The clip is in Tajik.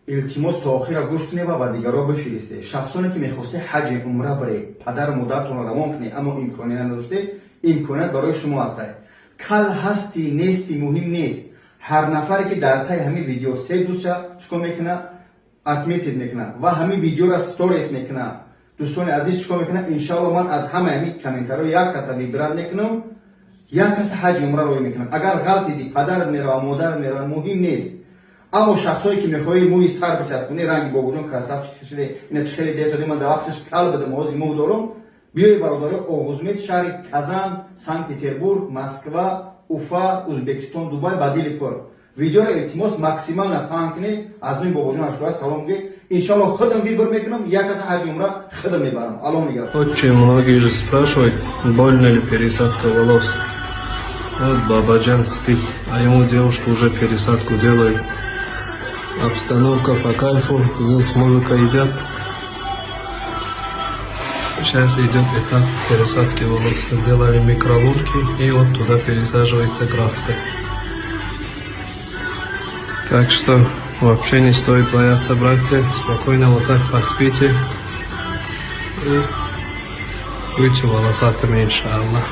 Илтимос, то охира гӯш кунед ва ба дигарро бифиристед. Шахсоне ки мехостед ҳаҷи умра баред, падару модаратонро равон кунед, аммо имконият надоштед, имконият барои шумо ҳастад. Кал ҳастӣ, нестӣ, муҳим нест. Ҳар нафаре ки дар таи ҳамин видео се дӯстша чикор мекунад, отметить мекунад ва ҳамин видеоро сторис мекунад, дӯстони азиз, чикор мекунад, иншоалло, ман аз ҳамаи ҳамин комментариҳо як каса выбрать мекунам, як каса ҳаҷи умра роҳӣ мекунам. Агар ғалтиди, падарат мерава, модарат мерава, муҳим нест. Аммо шахсое ки мехоҳӣ мӯи сар бичаспонӣ, ранги Бобоҷон красавчик шуде, ина чӣ хеле десоди, ман дар вақташ кал будам, ҳозир мӯ дорам. Биёи, бародаро, Оғузмед, шаҳри Казан, Санкт Петербург, Москва, Уфа, Узбекистон, Дубай, ба дили пур. Видеоро, илтимос, максимально паҳн кунед. Аз нӯи Бобоҷон Ашкора салом гӯед. Иншалло, худам выбор мекунам, як каса ҳаҷи умра худам мебарам. Алло нигаҳ. Очень многие же спрашивают, больно ли пересадка волос. Вот Бабаджан спит, а ему девушка уже пересадку делает. Обстановка по кайфу, здесь музыка идет. Сейчас идет этап пересадки волос. Сделали микролунки, и вот туда пересаживаются графты. Так что вообще не стоит бояться, братья. Спокойно вот так поспите. И будьте волосатыми, иншаллах.